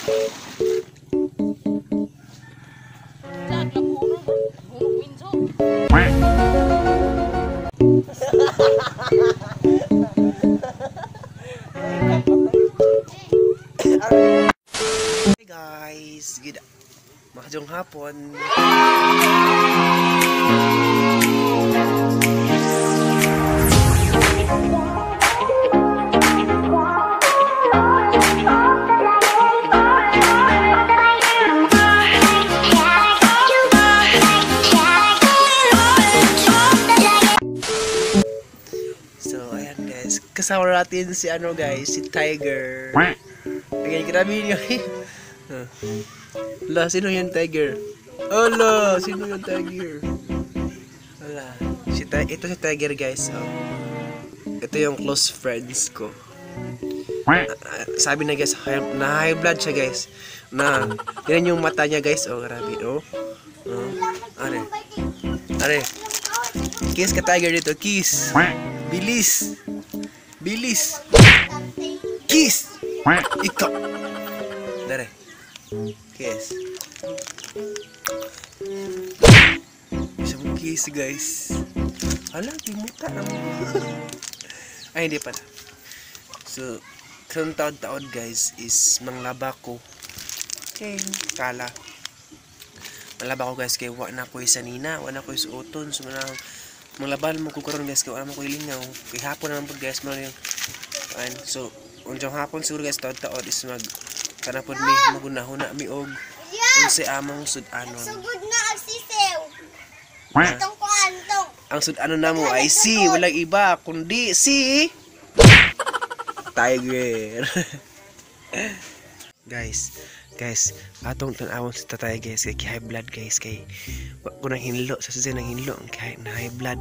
Hey guys, good maayong hapon. So ayan guys, kasama natin si ano guys, si Tiger. Ayan, grabe niyo. Ala, sino yung tiger? Ala, sino yung tiger? Ala, ito si Tiger guys. Oh. Ito yung close friends ko. Sabi na guys, na high blood siya guys. Na, yan yung mata niya guys. Oh, grabe. Oh. Oh. Are. Are. Kiss ka tiger dito, kiss. Bilis. Bilis. Kiss. Ikaw. Dere. Kiss. Isa mong kiss guys. Hala, gimuta na mo. Ay, hindi pala. So, karong taon-taon guys is manglaba ko. Okay, kala. Manglaba ko guys kay wa na ko sa nina, wa na ko sa uton. So, manglaban mo ko karon guys kay wa na mo ko ilingaw. Kay hapon naman pud guys, man yung and so unjong hapon siguro guys taon-taon is mag kanapod mi magunahuna mi og unsay among sud-anon. Sugod na ang sisiw. Atong kuantong. Ang sud-anon namo ay si walang iba kundi si Tiger. Guys, guys, atong tan-awon sa tatay guys kay high blood guys kay wa ko nang hinlo sa sisi nang hinlo kay na high blood.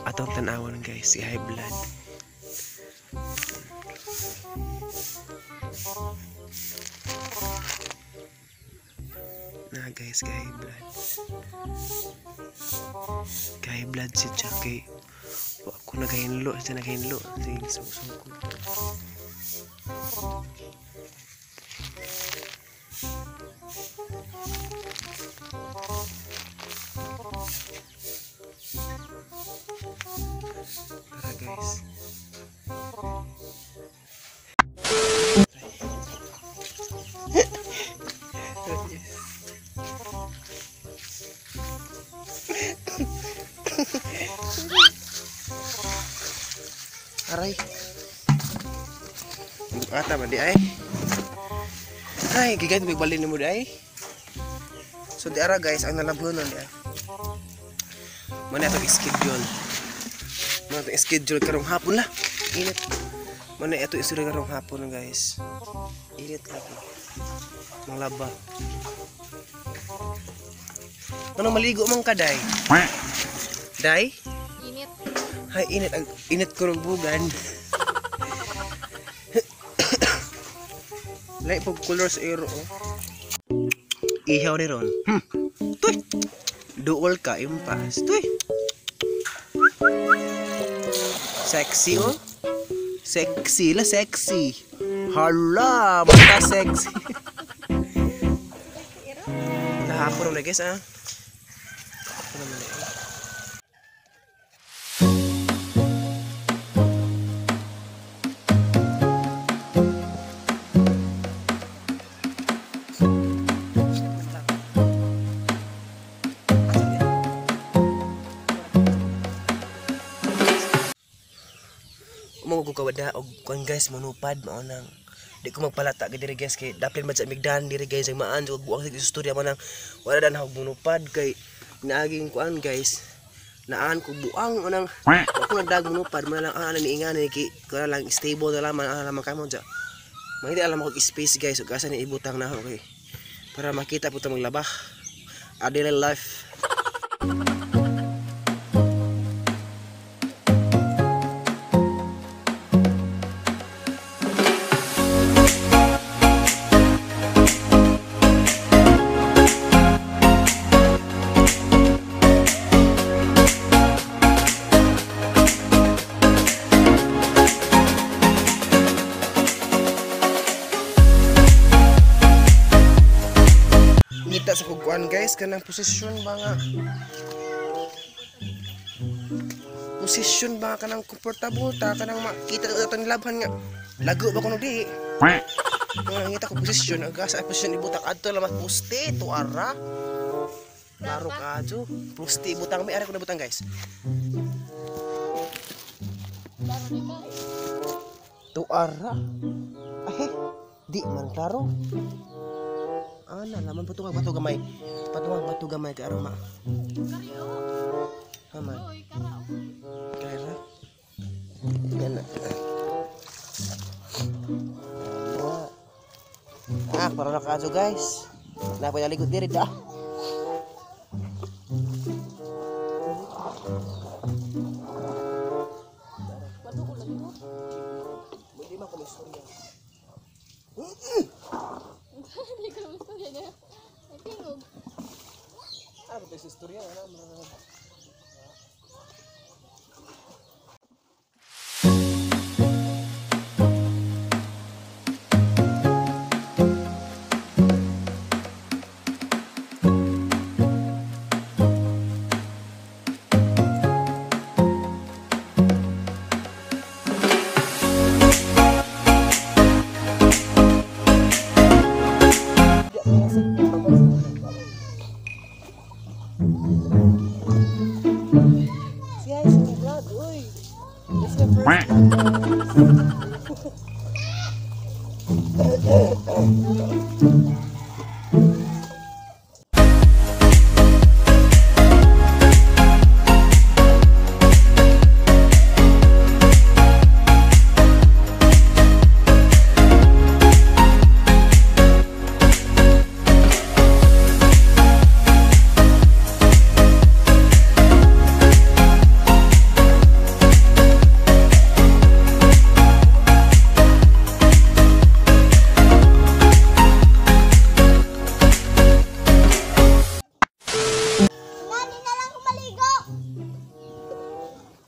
Atong tan-awon guys si high blood. Na guys, kay high blood. Kay high blood si Jack kay wa ko nagahinlo, siya nagahinlo. Sige, sumusuko. Tara guys. Aray. Ata man di ay. Ay, gigan may balin nimo di ay. So di ara guys, ang nalabhonon di ay. Mo na atong schedule. Mo na atong schedule karong hapon la. Init. Mo na ato isuri karong hapon guys. Init lagi. Manglaba. Ano maligo man ka day? Day? Init. Hay init ang init ko rong bugan. Lahi pog color sa iro oh. Ihaw ni ron. Tuy. Duol ka impas. Tuy. Sexy oh. Sexy la sexy. Hala, mata sexy. Nahapon na guys ah. Hapon naman na eh. Mo ko kawada og kuan guys manupad mao nang di ko magpalata gid diri guys kay dapit man sa migdan diri guys ang maan og buang sa istorya man nang wala dan og manupad kay naaging kuan guys naan ko buang unang ako nagdag manupad man lang ana ni ingani ki kuan lang stable na lang man ana man kamo ja mangita alam ako space guys ug asa ni ibutang na okay para makita po ta maglaba a daily life. Mangita sa kuan guys kanang posisyon ba nga. Posisyon ba kanang komportable ta kanang makita atong nilabhan nga lago ba kuno di. Mangita ko posisyon aga sa posisyon ibutang adto lamat poste to ara. Klaro kajo. Poste ibutang may ara ko na butang guys. To ara. Ay, di man klaro. Ana laman patungag bato gamay. Patungag bato gamay kay aron ma. Haman. Kaya. Yan na. Ah, para na kajo guys. Napoy nalikod diri da. Hindi man ko may istorya. Hindi ko may istorya na. May tingog. Ano ba ito istorya? Ano?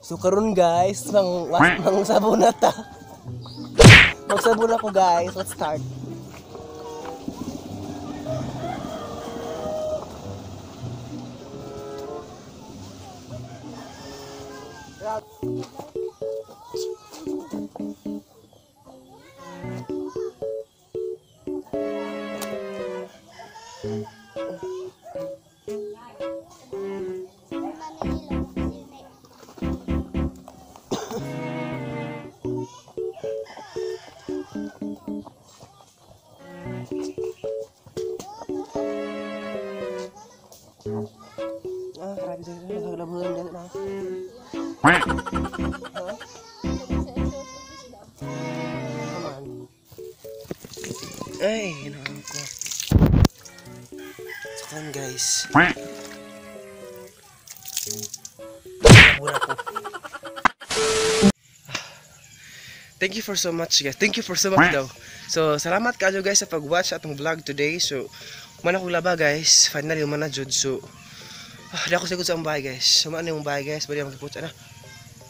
So karon guys, mang sabon na ta. Magsabon ako guys, let's start. Ah, grabe sa naglabuhan na na. Ay, ginawa ko. So, kan guys. Mura ko. Thank you for so much guys. Thank you for so much daw. So, salamat kayo guys sa pag-watch atong vlog today. So, man ako laba guys. Finally, man na jud. So, di ako sigod sa ang bahay guys. So, man yung bahay guys. Bali magputsa na.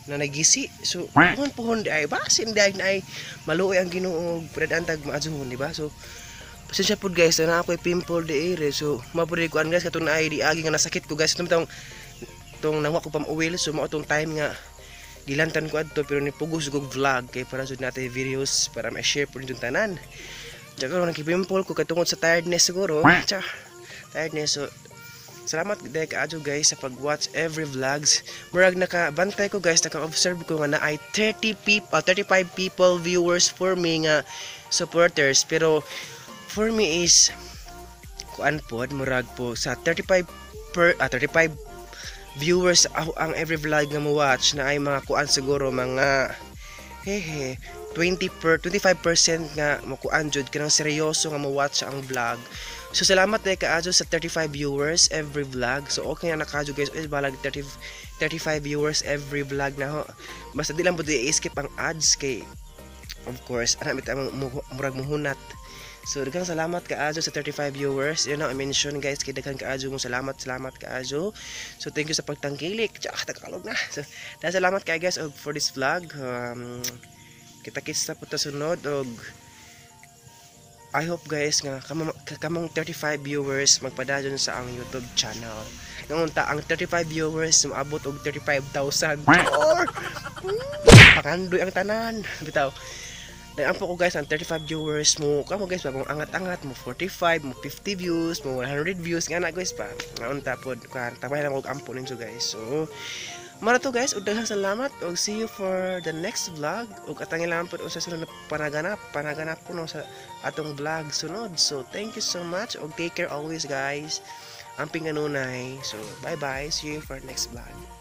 Na nagisi. So, puhon-puhon di ay. Basin di ay na ay maluoy ang Ginoo. Pwede antag maadyohon, di ba? So, pasensya po guys. Na ako ay pimple di ere. So, mapuri ko guys. Katong na ay di agi nga nasakit ko guys. Itong itong nawa ko pam-uwil. So, mao itong time nga gilantan ko adto pero ni pugos og vlog kay para jud natin videos para ma-share po nindong tanan. Tsaka karon nagki-pimple ko katungod sa tiredness siguro. Tsa, tiredness. So salamat dahil kaadyo guys sa pag-watch every vlogs. Murag nakabantay ko guys, naka-observe ko nga na ay 30 people, 35 people viewers for me nga supporters, pero for me is kuan pod murag po sa 35 per 35 viewers ako ang every vlog nga mo watch na ay mga kuan siguro mga hehe 20 per 25% nga mo kuan jud kanang seryoso nga mo watch ang vlog. So salamat dahil kaadyo sa 35 viewers every vlog. So okay na nakaadyo guys, is balag 30 35 viewers every vlog na ho. Basta di lang po di-skip ang ads kay of course ana bitaw murag muhunat. So daghang salamat kaadyo sa 35 viewers. Yun ang i-mention guys, kay daghang kaadyo mong salamat, salamat kaadyo. So thank you sa pagtangkilik. Tsaka Tagalog na. So dahil salamat kay guys og for this vlog. Kita-kits na po ta sunod og I hope, guys, nga kamong 35 viewers magpadayon sa ang YouTube channel. Nga unta ang 35 viewers moabot og 35,000 or pangandoy ang tanan. Bitaw. Nag-ampo ko, guys, ang 35 viewers mo kamo, guys, ba angat-angat mo 45 mo, 50 views mo, 100 views nga na, guys, pa. Nga unta pod kan tamay lang og ampo ninyo, guys. So mao to, guys, ug daghang salamat ug see you for the next vlog ug atangin lang pod unsa sunod na panaganap ko, no, sa atong vlog sunod. So thank you so much ug take care always, guys. Amping kanunay. So bye bye. See you for next vlog.